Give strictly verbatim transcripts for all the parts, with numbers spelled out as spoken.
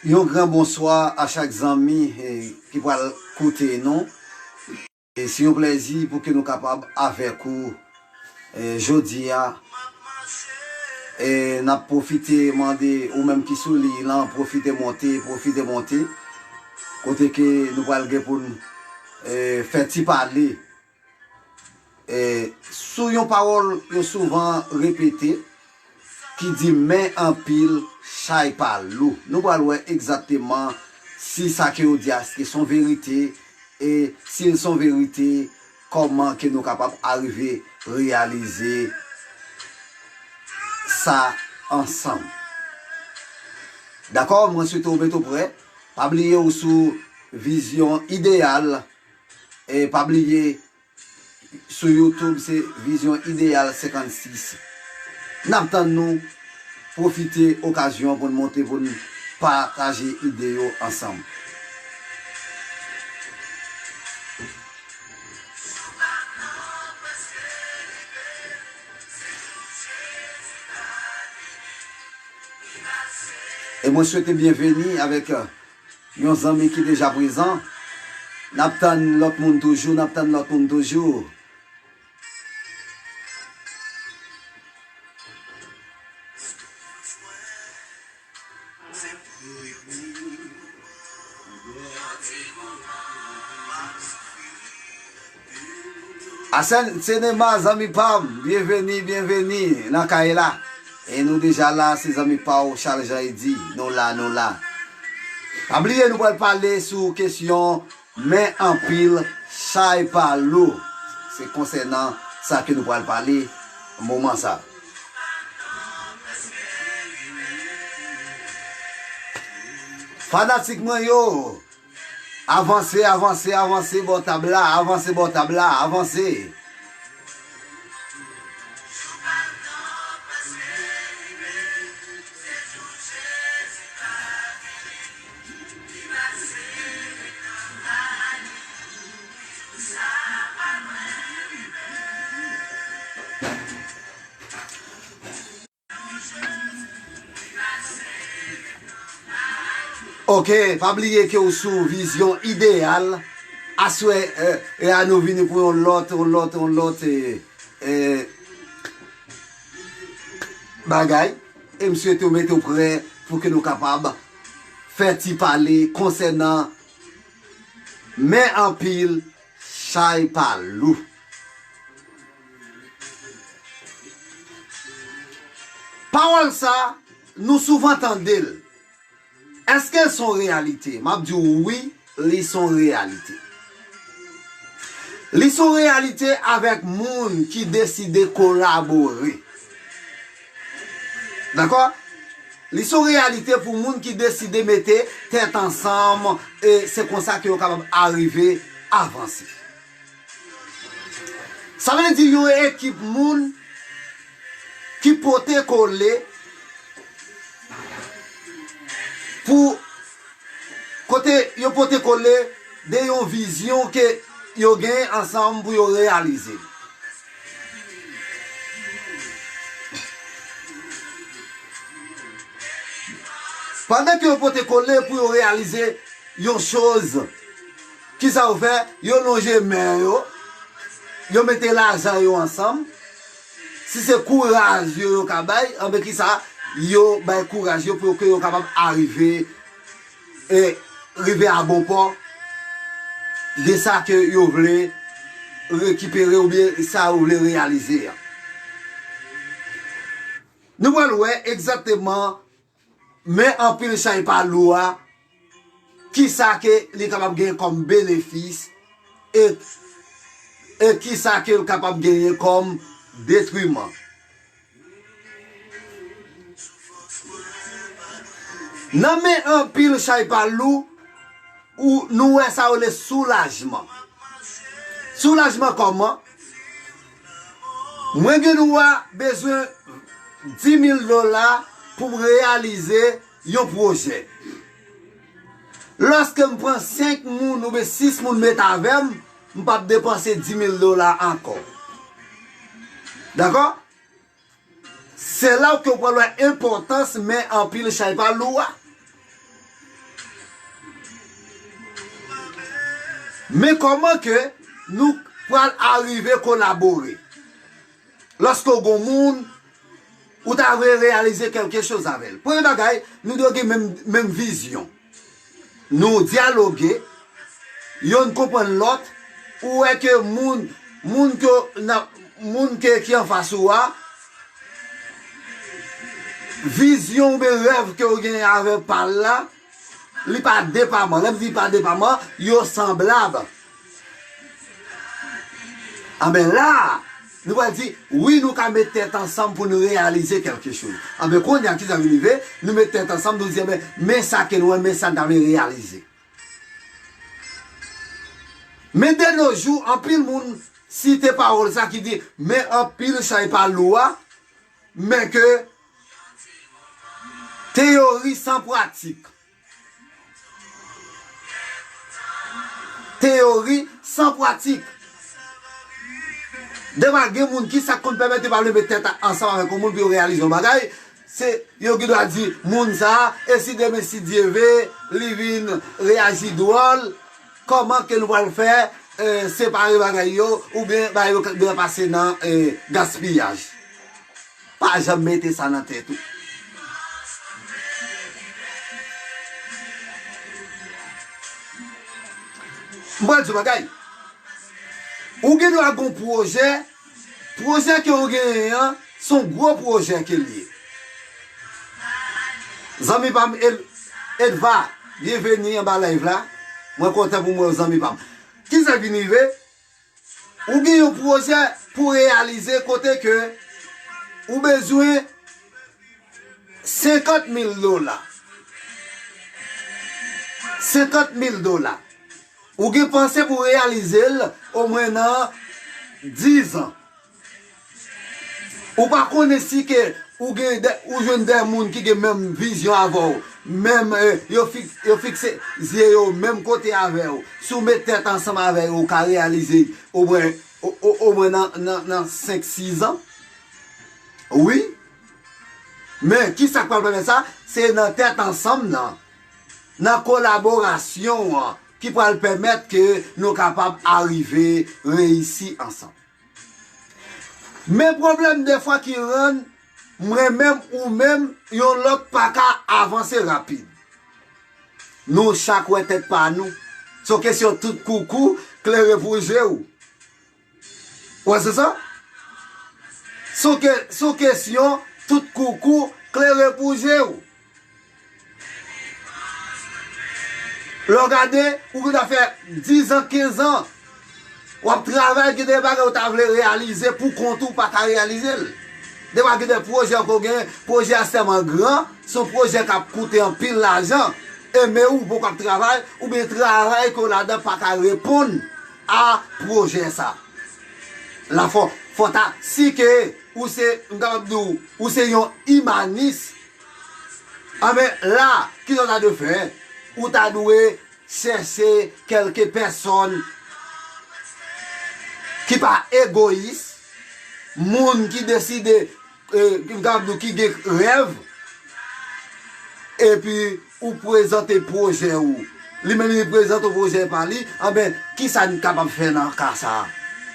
Yon gran bonswa a chak zanmi, eh, ki pral koute nou. E se yon plèzi pou ke nou kapab avèk ou, eh, jodi a. E n ap pwofite mande ou menm ki sou liy lan, pwofite monte, pwofite monte. Kote ke nou pral gen pou n, eh, fè ti pale. Eh, sou yon pawòl yo souvan repete, ki di men anpil, chay pa lou. Nou pral wè egzakteman si sa ke yo di a, èske se yon verite, e si l se yon verite, kòman ke nou kapab arive reyalize sa ansanm. Dakò, mwen swete w mete w prè. Pa bliye ou sou Vizyon Ideyal. E pa bliye, sou YouTube, se Vizyon Ideyal senkannsis. N ap tann nou. Pwofite okazyon pou n monte, pou n pataje ide yo ansanm. E mwen swete byenveni avèk, euh, yon zanmi ki deja prezan. N ap tann lòt moun toujou, n ap tann lòt moun toujou. Arsène Senema, zanmi pa m, byenveni, byenveni nan kay la. E nou deja la, se zanmi pa w, Charles Jean Eddy. Nou la, nou la. Pa bliye, nou pral pale sou kesyon men anpil, chay pa lou. Se konsènan sa ke nou pral pale moman sa. Fanatik mwen yo, avanse, avanse, avanse bò tab la, avanse bò tab la, avanse. Ok, pa bliye ke w sou Vizyon Ideyal. Aswè, eh, e a nou vini pou yon lòt, yon lòt, yon lòt, eh, eh, bagay. E m swete w mete w prè pou ke nou kapab fè ti pale konsènan men anpil, chay pa lou. Pawòl sa, nou souvan tande l. Èske l se yon reyalite? M ap di w wi, li se yon reyalite. Li se yon reyalite avèk moun ki deside kolabore. Dakò? Li se yon reyalite pou moun ki deside mete tèt ansanm, e se konsa ke yo kapab arive avanse. Sa vle di yon ekip moun ki pote kole pou, kote yo pote kole de yon vizyon ke yo genyen ansanm pou yo reyalize. Pandan ke yo pote kole pou yo reyalize yon choz, kisa yo fè? Yo lonje men yo, yo mete lajan yo ansanm. Si se kouraj yo, yo ka bay, anben kisa? Yo bay kouraj yo pou yo, ke yo kapab arive, e rive a bon pò de sa ke yo vle rekipere oubyen sa yo vle reyalize a. Nou pral wè egzakteman men anpil chay pa lou a, kisa ke li kapab genyen kòm benefis, e, e kisa ke l kapab genyen kòm detriman. Nan men anpil chay pa lou, ou, nou wè sa yo rele soulajman. Soulajman kòman? Mwen gen dwa bezwen di mil dola pou m reyalize yon pwojè. Lòske m pran senk moun oubyen sis moun met avè m, m p ap depanse di mil dola ankò. Dakò? Se la ke w pral wè enpòtans men anpil chay pa lou a. Men kòman ke nou pral arive kolabore? Lòske w gon moun, ou ta vle reyalize kèlke choz avè l. Premye bagay, nou dwe gen menm, menm vizyon. Nou dyaloge, yonn konprann lòt, ou wè ke moun, moun ke w nan, moun ke, ki anfas ou a, vizyon oubyen rèv ke w genyen avè pa l la, li pa depaman. Lè m di pa depaman, yo sanblab. Anben la, nou pral di, wi, nou ka met tèt ansanm pou nou reyalize kèlke choz. Anben kounye a, kisa vin rive? Nou met tèt ansanm, nou di, anben, men sa ke nou wè, men sa n ta vle reyalize. Men de nos jours, anpil moun site pawòl sa ki di, men anpil chay pa lou a, men ke teyori san pratik. Teyori san pratik. Devan gen moun ki sa k konn pèmèt yo pa vle met tèt ansanm avèk yon moun pou yo reyalize yon bagay, se yo ki dwa di moun sa a, e si demen si Dye ve, li vin reyaji dwòl, kòman ke nou pral fè, eh, separe bagay yo, oubyen bagay yo dwe pase nan, eh, gaspiyaj. Pa janm mete sa nan tèt ou. M pral di w bagay. Ou gen dwa gon pwojè, pwojè ke ou genyen an, se yon gwo pwojè ke l ye. Zanmi pa m, El-, Edva, byenveni anba live la. Mwen kontan pou mwen, zanmi pa m. Kisa k vin rive? Ou gen yon pwojè pou reyalize kote ke ou bezwen senkant mil dola. Senkant mil dola. Ou gen panse pou reyalize l omwen nan diz an. Ou pa konnen si ke ou gen de, ou jwenn de moun ki gen menm vizyon avè w, menm, eh, yo fik-, yo fikse zye yo menm kote avè w. Si w met tèt ansanm avè yo, ou ka reyalize omwen, o-, o-, omwen nan, nan, nan senk, sis an. Wi. Men, ki sa k pral pèmèt sa? Se nan tèt ansanm nan, nan kolaborasyon an, ki pral pèmèt ke nou kapab arive reyisi ansanm. Men pwoblèm dèfwa ki rann mwen menm ou menm yon lòt pa ka avanse rapid. Nou chak wè tèt pa nou. Se yon kesyon tout koukou, klere pou je w. Ou wè se sa? Se yon ke-, se yon kesyon tout koukou, klere pou je w. Lè w gade, ou gentan fè diz an, kenz an, w ap travay, gen de bagay ou ta vle reyalize pou kont ou, ou pa ka reyalize l. Devan gen de pwojè ke w gen, pwojè a sèlman gran, se yon pwojè k ap koute anpil lajan, e men ou poko ap travay, oubyen travay ke w ladan pa ka reponn a pwojè sa. La fò, fò ta, si ke ou se, m kapab di w, ou se yon imanis, anben la, kisa w ta dwe fè? Ou ta dwe chèche kèlke pèsòn ki pa egoyis, moun ki deside, eh, ki, m kapab di w, ki gen rèv, epi ou prezante pwojè ou. Li menm li prezante yon pwojè pa li, anben, kisa n kapab fè nan ka sa a?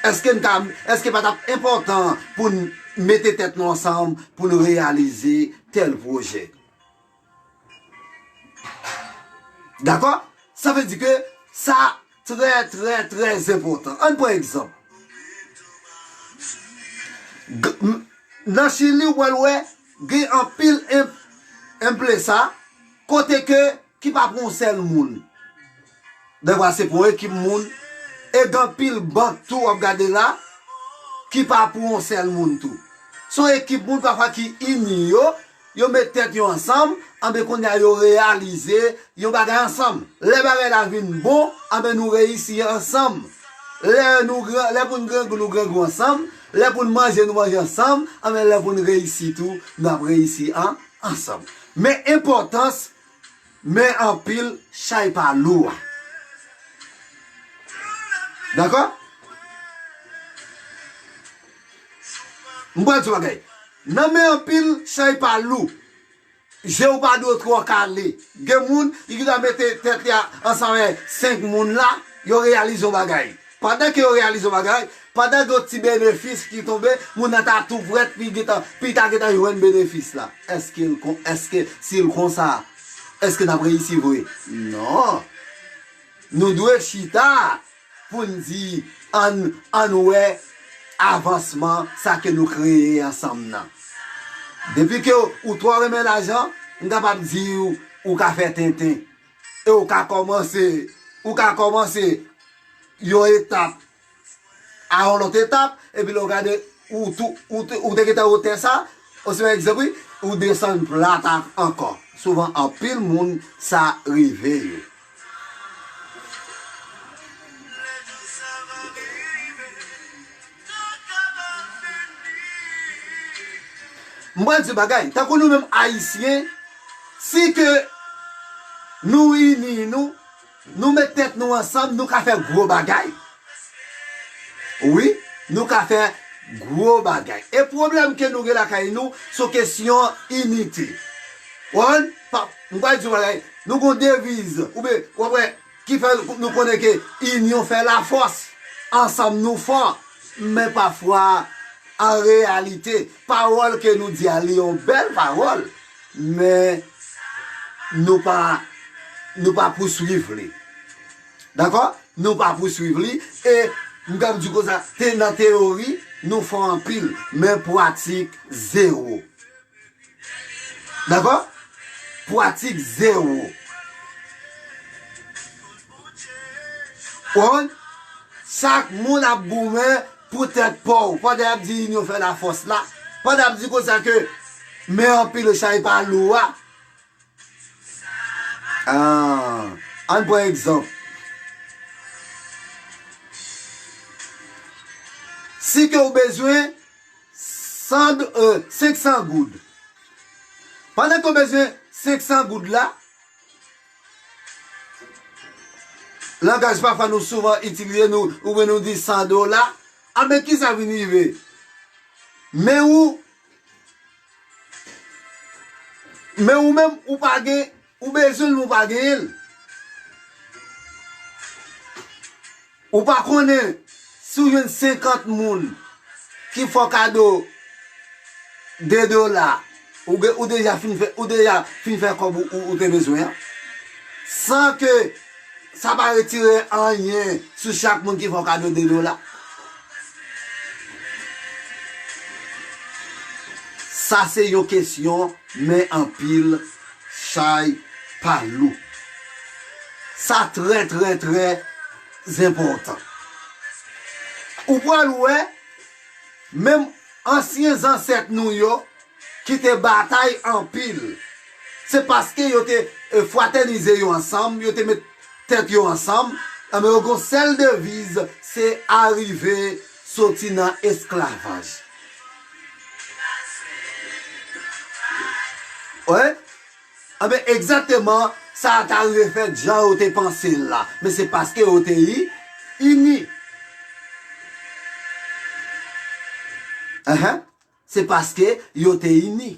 Èske n ka, èske pa t ap enpòtan pou n mete tèt nou ansanm pou n reyalize tèl pwojè? Dakò? Sa vle di ke sa trè, trè, trè enpòtan. Ann pran egzanp. G-, m-, nan Chili, ou pral wè, gen anpil em-, empresa, kote ke, ki pa pou yon sèl moun. Dèfwa se pou yon ekip moun, e gen anpil bank tou w ap gade la, ki pa pou yon sèl moun tou. Se yon ekip moun pafwa ki ini yo, yo met tèt yo ansanm, anben kounye a yo reyalize yon bagay ansanm. Lè bagay la vin bon, anben nou reyisi ansanm. Lè nou gran, lè pou n grangou, nou grangou ansanm. Lè pou n manje, nou manje ansanm. Anben lè pou n reyisi tou, n ap reyisi an, ansanm. Men enpòtans men anpil chay pa lou a. Dakò? M pral di w bagay. Nan men anpil chay pa lou. Je w pa dwe twò kale. Gen moun, li ki ta mete tèt li a ansanm avèk senk moun la, yo reyalize yon bagay. Pandan ke yo reyalize yon bagay, pandan gen yon ti benefis ki tonbe, moun nan ta tou prèt, pi gentan, pi ta gentan jwenn benefis la. Èske l kon, èske si l konsa, èske n ap reyisi vre? Non. Nou dwe chita pou n di, ann, ann wè avansman sa ke nou kreye ansanm nan. Depi ke ou twò renmen lajan, m kapab di w, ou ka fè tenten. E ou ka kòmanse, ou ka kòmanse yon etap a yon lòt etap, epi lè w gade, ou tou, ou, tou- ou te gentan wotè sa, oswa egzanp, wi, ou desann plat a- ankò. Souvan, anpil moun sa rive yo. M pral di bagay, tankou nou menm Ayisyen, si ke nou ini nou, nou met tèt nou ansanm, nou ka fè gwo bagay. Wi, nou ka fè gwo bagay. E pwoblèm ke nou gen lakay nou, se kesyon inite. Ou konprann? Pa- M pral di w bagay, nou gon deviz, oubyen, w ap wè, ki fè nou konnen ke inyon fè lafòs, ansanm nou fò. Men pafwa, an reyalite, pawòl ke nou di a, li yon bèl pawòl, men nou pa, nou pa pouswiv li. Dakò? Nou pa pouswiv li, e m kab di konsa, te nan teyori, nou fò anpil, men pratik, zewo. Dakò? Pratik, zewo. Ou konprann? Chak moun ap goumen pou tèt pa w. Pandan y ap di inyon fè lafòs la, pandan y ap di konsa ke men anpil chay pa lou a. Ah, ann pran egzanp. Si ke w bezwen san, euh, senk san goud. Pandan ke w bezwen senk san goud la, langaj pafwa nou souvan itilize, nou, oubyen nou di san dola, a men kisa vin rive? Men ou, men ou menm, ou pa gen, ou bezwen l, men ou pa genyen l. Ou pa konnen si w jwenn senkant moun ki fè w kado de dola, ou, ge- ou deja fin fè, ou deja fin fè kòb ou, ou, ou te bezwen an. San ke sa pa retire anyen sou chak moun ki fè w kado de dola. Sa se yon kesyon, men anpil chay pa lou. Sa trè, trè, trè enpòtan. Ou pral wè, menm ansyen zansèt nou yo ki te batay anpil, se paske yo te, e, fratènize yo ansanm, yo te met tèt yo ansanm, anben yo gon sèl deviz, se arive soti nan esklavaj. Wi. Anben, egzakteman, sa a ta rive fèt jan yo te panse l la. Men se paske yo te i- ini. Enhen. Se paske yo te ini.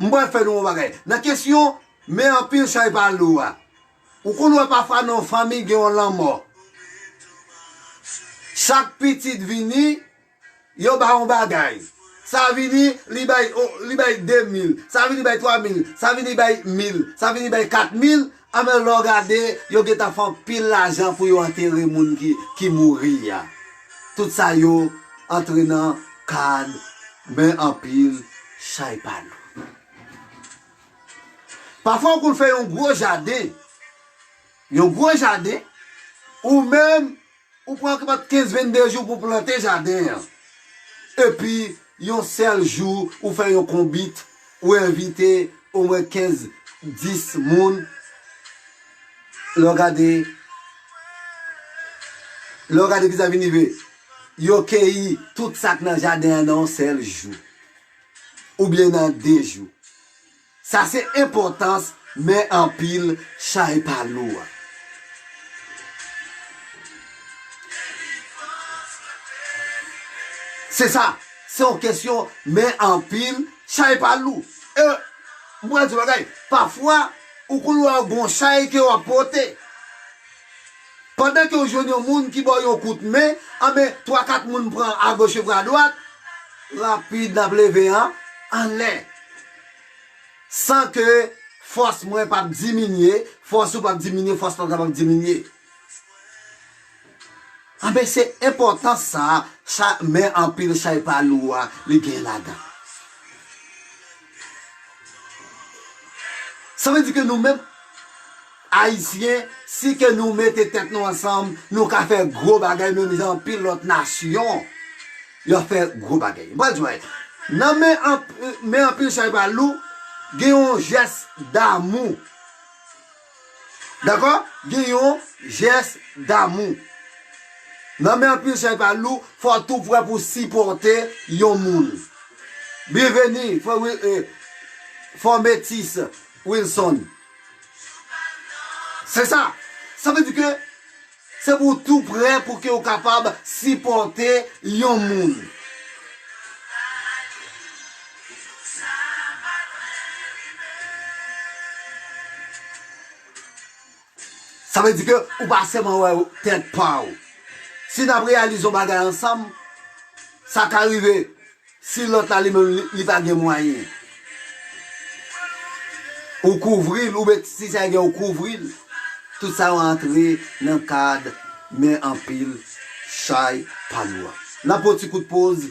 M pral fè nou yon bagay. Nan kesyon, men anpil chay pa lou a. Ou konn wè pafwa nan yon fanmi gen yon lanmò. Chak pitit vini, yo ba yon bagay. Sa vini, li bay, o, li bay de mil. Sa vini bay twa mil. Sa vini bay mil. Sa vini bay kat mil. Anben lè w gade, yo gentan fè anpil lajan pou yo antere moun ki, ki mouri a. Tout sa yo antre nan kad men anpil chay pa lou. Pafwa ou konn fè yon gwo jaden. Yon gwo jaden. Ou menm, ou pran kèk kenz vennde jou pou plante jaden an. Epi, yon sèl jou, ou fè yon konbit, ou envite omwen kenz, dis moun. Lè w gade, lè w gade kisa vin rive. Yo keyi tout sa k nan jaden an nan yon sèl jou. Oubyen nan de jou. Sa se enpòtans men anpil chay pa lou a. Se sa, se yon kesyon men anpil chay pa lou. E, m pral di w bagay, pafwa, ou konn wè yon bon chay ke w ap pote. Pandan ke w jwenn yon moun ki ba w yon kout men, anben, twa kat moun pran agoch e pran adwat, rapid n ap leve an anlè. San ke fòs mwen p ap diminye, fòs ou p ap diminye, fòs lòt la p ap diminye. Anben, se enpòtans sa, sa, men anpil chay pa lou a, li gen ladan. Sa vle di ke nou menm, Ayisyen, si ke nou mete tèt nou ansanm, nou ka fè gwo bagay, menm jan anpil lòt nasyon, yo fè gwo bagay. Mwen di w, nan men anp-, men anpil chay pa lou, gen yon jès damou. Dakò? Gen yon jès damou. Nan men anpil chay pa lou, fò w tou prè pou sipòte yon moun. Byenveni, frè Wi-, eh, frè Metis Wilson. Se sa. Sa vle di ke se pou w tou prè pou ke w kapab sipòte yon moun. Sa vle di ke ou pa sèlman wè tèt pa w. Si n ap reyalize yon bagay ansanm, sa ka rive si lòt la li menm li, li pa gen mwayen. Ou kouvri l, oubyen si sa gen ou kouvri l. Tout sa yo antre nan kad men anpil chay pa lou a. N ap pran ti kout poz,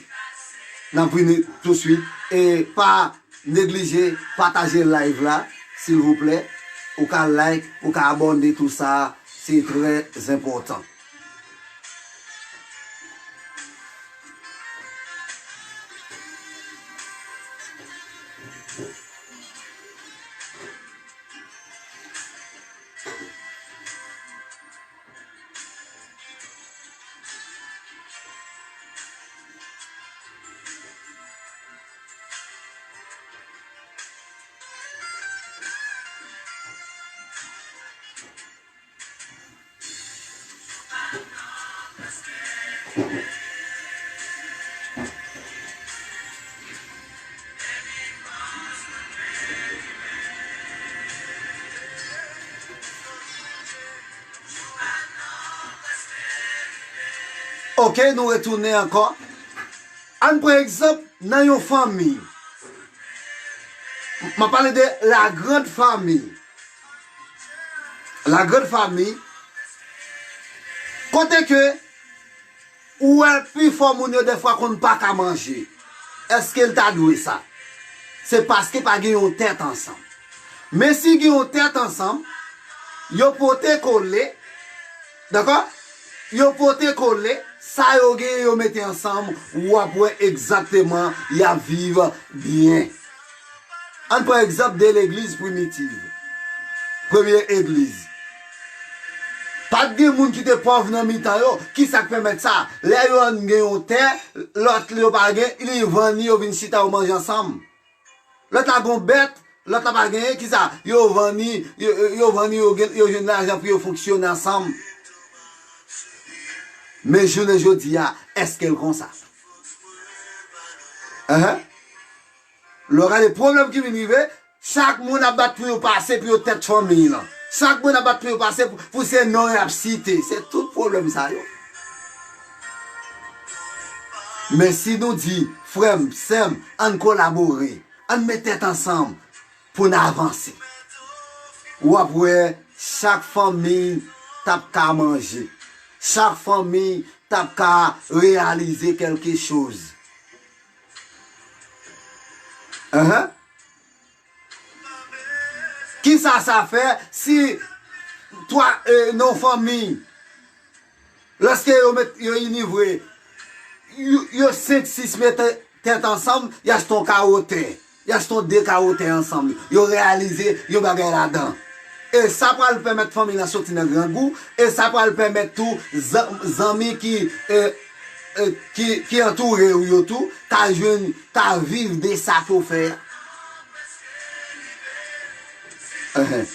n ap vini touswit. E pa neglije pataje live la, silvouplè. Ou ka like, ou ka abòne, tou sa, se trè enpòtan. Ok, nou retounen ankò. Ann pran egzanp nan yon fanmi. M ap pale de la grande famille. La grande famille. Kote ke ou wè pifò moun yo dèfwa konn pa ka manje. Èske l ta dwe sa? Se paske pa gen yon tèt ansanm. Men si gen yon tèt ansanm, yo pote kole, dakò? Yo pote kole, sa yo genyen yo mete ansanm, w ap wè egzakteman y ap viv byen. Ann pran egzanp de legliz primitiv. Premye egliz. Pa t gen moun ki te pòv nan mitan yo. Kisa k pèmèt sa? Lè yonn gen yon tè, lòt yo pa gen, li vann li, yo vin chita, yo manje ansanm. Lòt la gon bèt, lòt la pa genyen, kisa? Yo vann li, yo, yo, yo vann li, yo gen, yo jwenn lajan pou yo fonksyone ansanm. Men jounen jodi a, èske l konsa? Enhen. Lè w gade pwoblèm ki vin rive, chak moun ap bat pou yo pase pou yo tèt fanmiy lan. Chak moun ap bat pou yo pase pou, pou se non y ap site. Se tout pwoblèm sa yo. Men si nou di, frè m, sè m, ann kolabore, ann met tèt ansanm pou n avanse. W ap wè chak fanmiy t ap ka manje. Chak fanmiy t ap ka reyalize kèlke choz. Enhen. Kisa sa fè si twa, eh, nan yon fanmiy, lòske yo met, yo inivre, yo, yo senk, sis mete tèt ansanm, y achte yon kawo tè, y achte yon de kawo tè ansanm, yo reyalize yon bagay ladan. E sa pral pèmèt fanmi lan soti nan grangou, e sa pral pèmèt tou zan-, zanmi ki, eh, eh, ki, ki antoure w yo tou, ka jwenn, ka viv de sa ke w fè a. Enhen.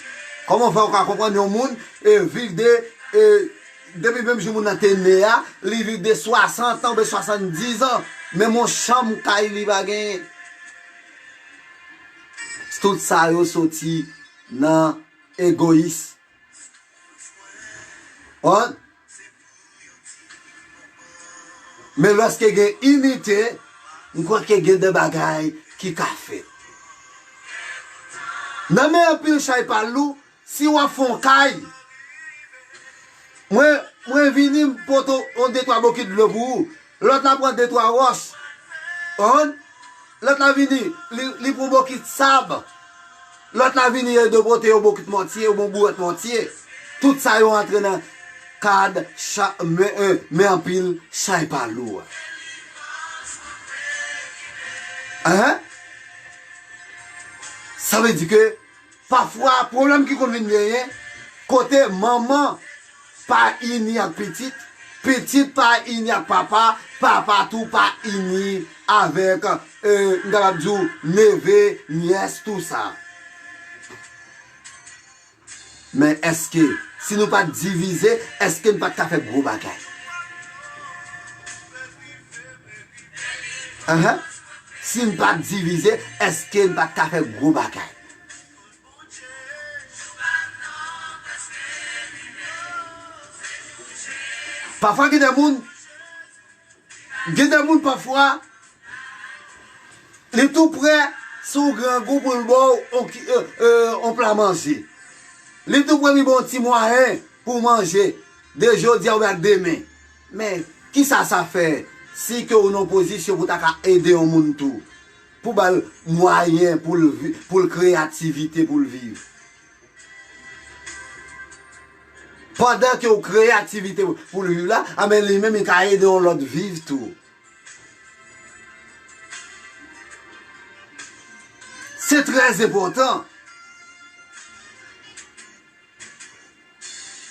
Kòman fè w ka konprann yon moun, eh, viv de, eh, depi menm jou moun nan te ne a, li viv de swasant an oubyen swasanndiz an, menm yon chanm kay li pa genyen? Tout sa yo soti nan egoyis. Konprann? Men lòske gen inite, m kwè ke gen de bagay ki ka fèt. Nan men anpil chay pa lou, si w ap fè yon kay, mwen, mwen vini, m pote yon de twa bokit dlo pou ou. Lòt la pran de twa wòch. Konprann? Lòt la vini, li, li pran bokit sab. Lòt la vini ede w pote yon bokit mòtye, yon bon bourèt mòtye. Tout sa yo antre nan kad cha, men, eh, men anpil chay pa lou a. Hein? Sa vle di ke pafwa pwoblèm ki konn vin genyen, kote manman pa ini ak pitit, pitit pa ini ak papa, papa tou pa ini avèk, eh, m kapab di w, neve, nyès, tou sa. Men èske, si nou pa t divize, èske n pa t ka fè gwo bagay? Ahan. Si n pa t divize, èske n pa t ka fè gwo bagay? Pafwa gen de moun, gen de moun pafwa, li tou prè, si w grangou pou l ba w on ki, eh, eh, on pla manje. Li tou prè li ba w ti mwayen pou w manje de jodi a oubyen ak demen. Men, kisa sa fè si ke w nan pozisyon pou w ta ka ede yon moun tou? Pou ba l mwayen pou l vi, pou l kreye aktivite pou l viv. Pandan ke w kreye aktivite pou l viv la, a men li menm li ka ede yon lòt viv tou. Se trè enpòtan.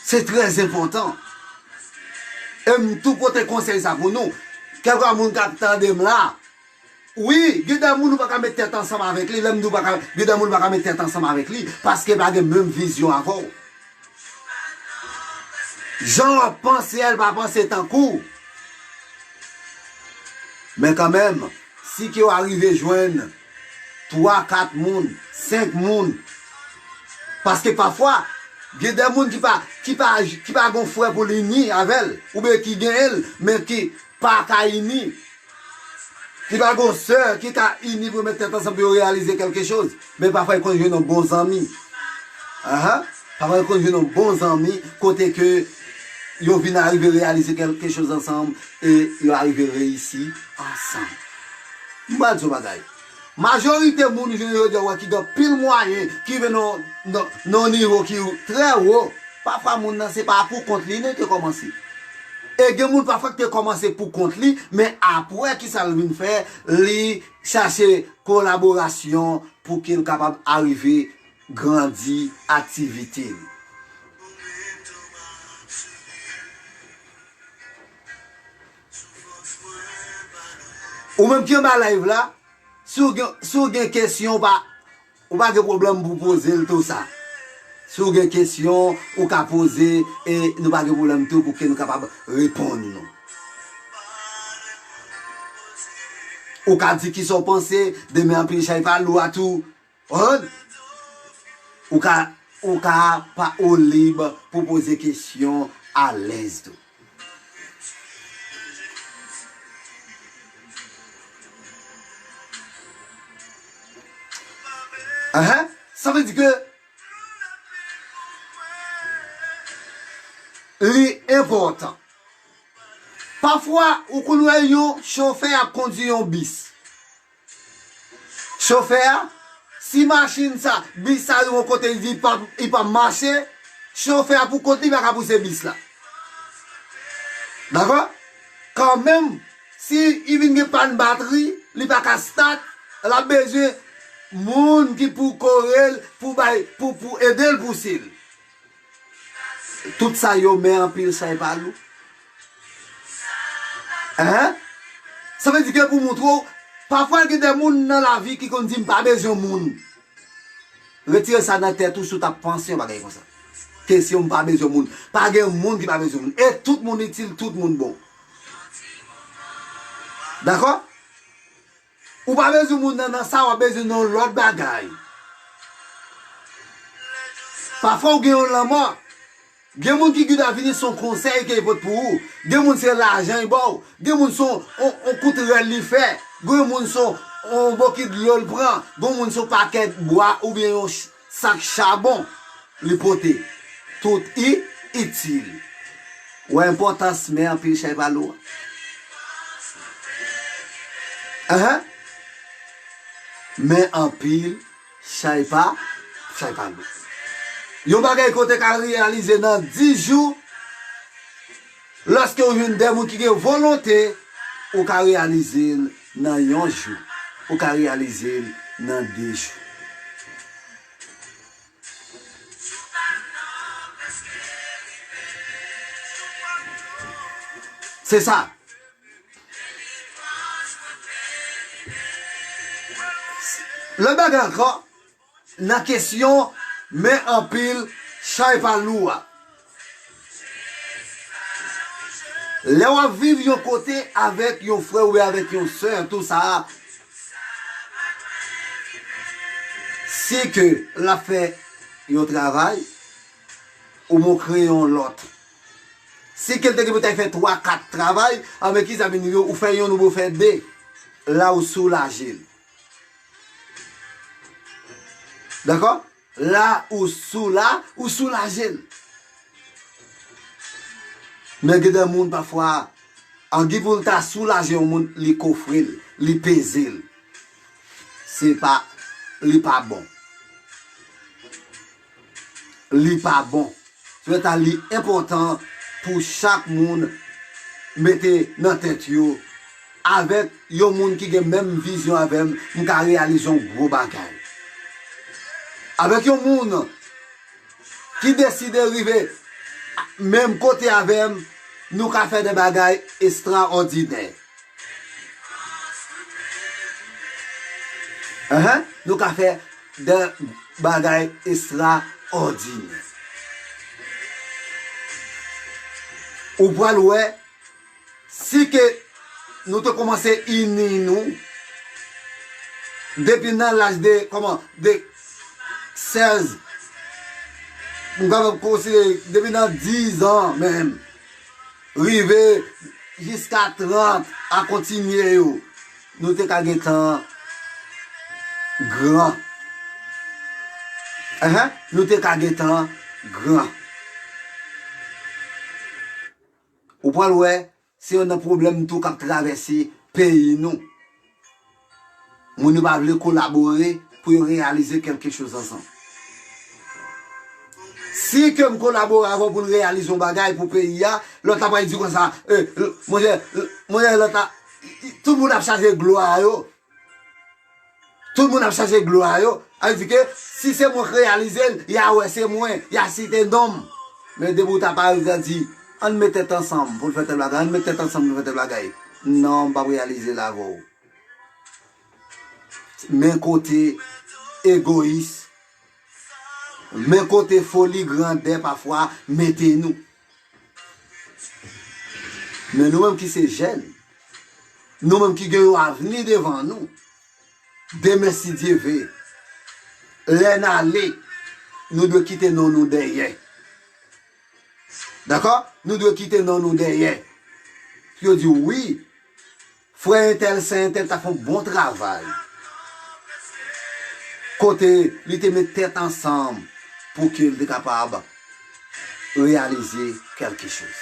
Se trè enpòtan. E m tou pote konsèy sa pou nou. Kèlkeswa moun k ap tande m la, wi, gen de moun ou pa ka met tèt ansanm avèk li. Lè m di w pa ka, gen de moun ou pa ka met tèt ansanm avèk li, paske l pa gen menm vizyon avè w. Jan w ap panse a, l pa panse tankou w. Men kanmenm, si ke w arive jwenn twa, kat moun, senk moun, paske pafwa, gen de moun ki pa, ki pa, ki pa gon frè pou l ini avè l, oubyen ki genyen l, men ki pa ka ini. Ki pa gon sè ki ka ini pou yo met tèt ansanm pou yo reyalize kèlke choz. Men pafwa, yo konn jwenn yon bon zanmi. Ahan. Pafwa, yo konn jwenn yon bon zanmi kote ke yo vin arive reyalize kèlke choz ansanm e yo arive reyisi ansanm. M pral di yon bagay. Majorite moun jounen jodi a, w wè ki gen anpil mwayen, ki rive nan, nan, nan yon nivo ki trè wo. Pafwa, moun nan, se pa pou kont li, li te kòmanse. E gen moun pafwa ki te kòmanse pou kont li, men apre ki sa l vin fè, li chache kolaborasyon pou ke l kapab arive grandi aktivite li. Ou menm ki anba live la, si w gen, si w gen kesyon, ou pa, ou pa gen pwoblèm pou poze l tou sa. Si w gen kesyon, ou ka poze, e nou pa gen pwoblèm tou pou ke nou kapab reponn nou. Ou ka di kisa w panse, demen anpil chay pa lou a tou. Konprann? Ou ka, ou ka pa, ou lib pou poze kesyon alèz tou. Ahan. Sa vle di ke li enpòtan. Pafwa, ou konn wè yon chofè ap kondui yon bis. Chofè a, si machin sa, bis sa rive yon kote, li di li p ap, li p ap mache, chofè a pou kont li pa ka pouse bis la. Dakò? Kanmenm, si li vin gen pàn batri, li pa ka start, l ap bezwen moun ki pou kore l, pou bay, pou, pou ede l pouse l. Tout sa yo men anpil chay pa lou. Hein? Sa vle di ke pou moutre w, pafwa gen de moun nan lavi ki konn di, "M pa bezwen moun." Retire sa nan tèt ou si w t ap panse yon bagay konsa. Kesyon, "M pa bezwen moun." Pa gen moun ki pa bezwen moun. E tout moun itil, tout moun bon. Dakò? Ou pa bezwen moun nan, nan sa, w ap bezwen nan yon lòt bagay. Pafwa ou gen yon lanmò. Gen moun ki gen avni se yon konsèy ke li pot pou ou. Gen moun se lajan li ba w. Gen moun se yon, yon, yon kout rèl li fè. Gen moun se yon, yon bokit dlo l pran. Gen moun se yon pakèt bwa oubyen yon ch- sak chabon li pote. Tout i itil. Ou wè enpòtans men anpil chay pa lou a? Ahan. Men anpil chay pa, chay pa lou. Yon bagay ke w te ka reyalize nan dis jou, lòske w jwenn de moun ki gen volonte, ou ka reyalize l nan yon jou. Ou ka reyalize l nan de jou. Se sa. Lòt bagay ankò, nan kesyon men anpil chay pa lou a. Lè w ap viv yon kote avèk yon frè oubyen avèk yon sè, tou sa, si ke l ap fè yon travay, ou montre yon lòt. Si ke l te gen pou t al fè twa, kat travay, anben ki sa vin rive, ou fè yonn oubyen ou fè de, la ou soulaje l. Dakò? La ou sou la, ou soulaje l. Men gen de moun pafwa, angi pou l ta soulaje yon moun, li kofre l, li peze l. Se pa, li pa bon. Li pa bon. Se pou sa li enpòtan pou chak moun mete nan tèt yo, avèk yon moun ki gen menm vizyon avè m, m ka reyalize yon gwo bagay. Avèk yon moun ki deside rive menm kote avè m, nou ka fè de bagay estraòdinè. Ahan, nou ka fè de bagay estraòdinè. Ou pral wè, si ke nou te kòmanse ini nou, depi nan laj de, kòman, de sèz, m kapab konsidere depi nan diz an menm, rive jiska trant a kontinye yo, nou te ka gentan gran. Ahan, nou te ka gentan gran. Ou pral wè, se youn nan pwoblèm tou k ap travèse peyi nou. Moun yo pa vle kolabore pou yo reyalize kèlke choz ansanm. Si ke m kolabore avè w pou n reyalize yon bagay pou peyi a, lòt la pral di konsa, eh, monchè, monchè, lòt la, tout moun ap chache glwa yo. Tout moun ap chache glwa yo. Sa vle di ke si se mwen k reyalize l, y a wè se mwen, y a site non m. Men depi w ta parèt, w ta di, ann met tèt ansanm pou n fè tèl bagay, ann met tèt ansanm pou n fè tèl bagay. Non, m p ap reyalize l avè w. Men kote egoyis, men kote foli grandè pafwa mete nou. Men nou menm ki se jèn, nou menm ki gen yon avni devan nou, demen si Dye ve, lè n ale, nou dwe kite non nou dèyè. Dakò? Nou dwe kite non nou dèyè. Pou yo di wi, frè entèl, sè entèl ta fè yon bon travay. Kote li te met tèt ansanm pou ke l te kapab reyalize kèlke choz.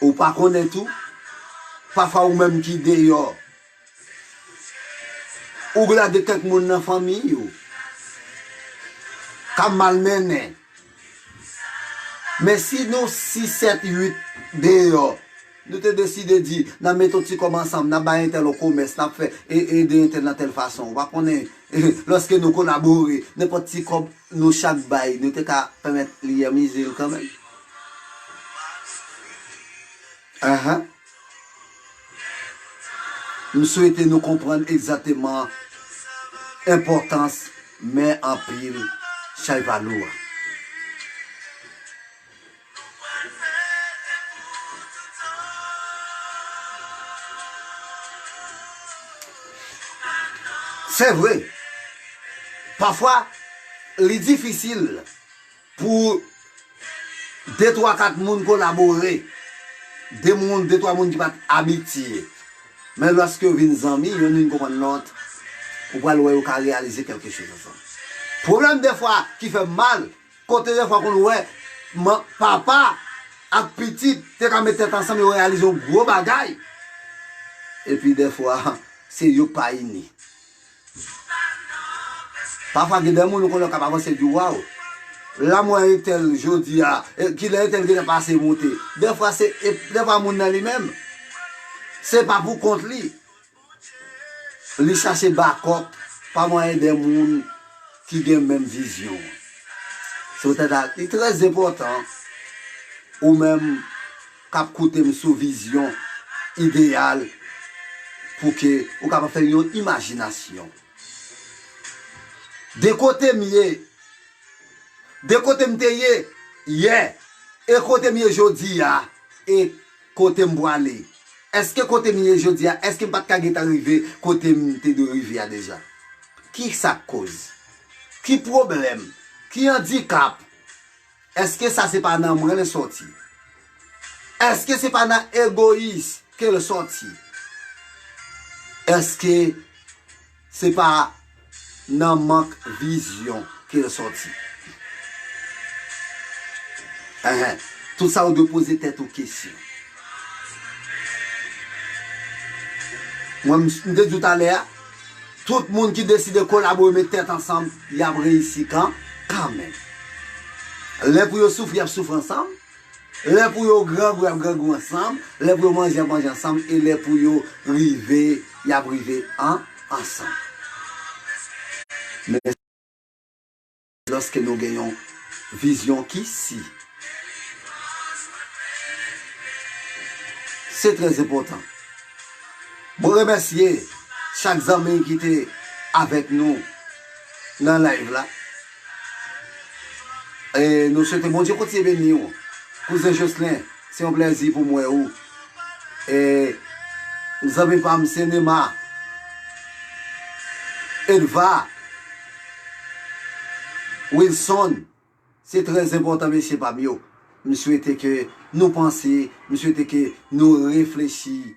Ou pa konnen tou, pafwa ou menm ki deyò, ou lage kèk moun nan fanmiy ou k ap malmennen. Men si nou sis, sèt, uit deyò, nou te deside di, n ap met yon ti kòb ansanm, n ap bay entèl yon komès, n ap fè, e, ede entèl nan tèl fason. Ou pa konnen, lòske nou kolabore, nenpòt ti kòb nou chak bay, nou te ka pèmèt li yèmize l kanmenm. Ahan. M swete nou konprann egzakteman enpòtans men anpil chay pa lou a. Se vre, pafwa, Li difisil pou de, twa, kat moun kolabore, de moun, de, twa moun ki pa t abitye. Men lòske yo vin zanmi, youn vin konprann lòt, ou pral wè yo ka reyalize kèlke choz ansanm. Pwoblèm dèfwa ki fè m mal, kote dèfwa konn wè man, papa ak pitit te ka met tèt ansanm, yo reyalize yon gwo bagay. Epi dèfwa, se yo k pa ini. Pafwa gen de moun ou konnen k ap avanse di, waw, la m wè entèl jodi a, e, kilè entèl gentan pase monte. Dèfwa se, e, dèfwa moun nan li menm, se pa pou kont li. Li chache bakòp pa mwayen de moun ki gen menm vizyon. Se poutèt sa, li trè enpòtan ou menm k ap koute m sou vizyon ideyal pou ke ou kapab fè yon imajinasyon. De kote m ye, de kote m te ye yè, e kote m ye jodi a, e kote m pwale. Èske kote m ye jodi a, èske m pa t ka gentan rive kote m te dwe rive a deja? Ki sa k koz? Ki pwoblèm? Ki andikap? Èske sa se pa nan mwen l sòti? Èske se pa nan egoyis ke l sòti? Èske se pa nan mank vizyon ke l sòti? Enhen. Tout sa ou dwe poze tèt ou kesyon. Mwen, m, m te di w talè a, tout moun ki deside kolabore, met tèt ansanm, y ap reyisi kan, kanmenm. Lè pou yo soufri, y ap soufri ansanm. Lè pou yo grangou, y ap grangou ansanm. Lè pou yo manje, y ap manje ansanm. E lè pou yo rive, y ap rive an, ansanm. Men lòske nou gen yon vizyon ki si. Se trè enpòtan. Mwen remèsye chak zanmi ki te avèk nou nan live la. E nou swete Bondye kontinye beni w. Kouzen Jocelyn, se yon plèzi pou m wè ou. E zanmi pa m, Senema, Edva, Wilson, se trè enpòtan, mesye pa m yo. M swete ke nou panse, m swete ke nou reflechi.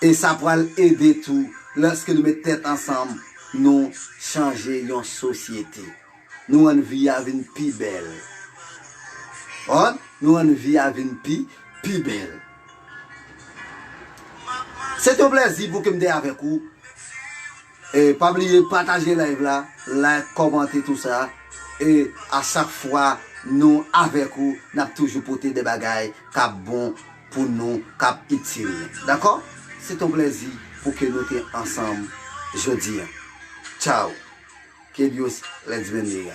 E sa pral ede tou, lòske nou met tèt ansanm, nou chanje yon sosyete. Nou rann vi a vin pi bèl. Konprann? Nou rann vi a vin pi, pi bèl. Se te yon plèzi pou ke m te avèk ou. E pa bliye pataje live la, like, kòmante, tou sa. E a chak fwa nou avèk ou, n ap toujou pote de bagay k ap bon pou nou, k ap itil nou. Dakò? Se te yon plèzi pou ke nou te ansanm jodi a. Tchao. Que Dios les bendiga.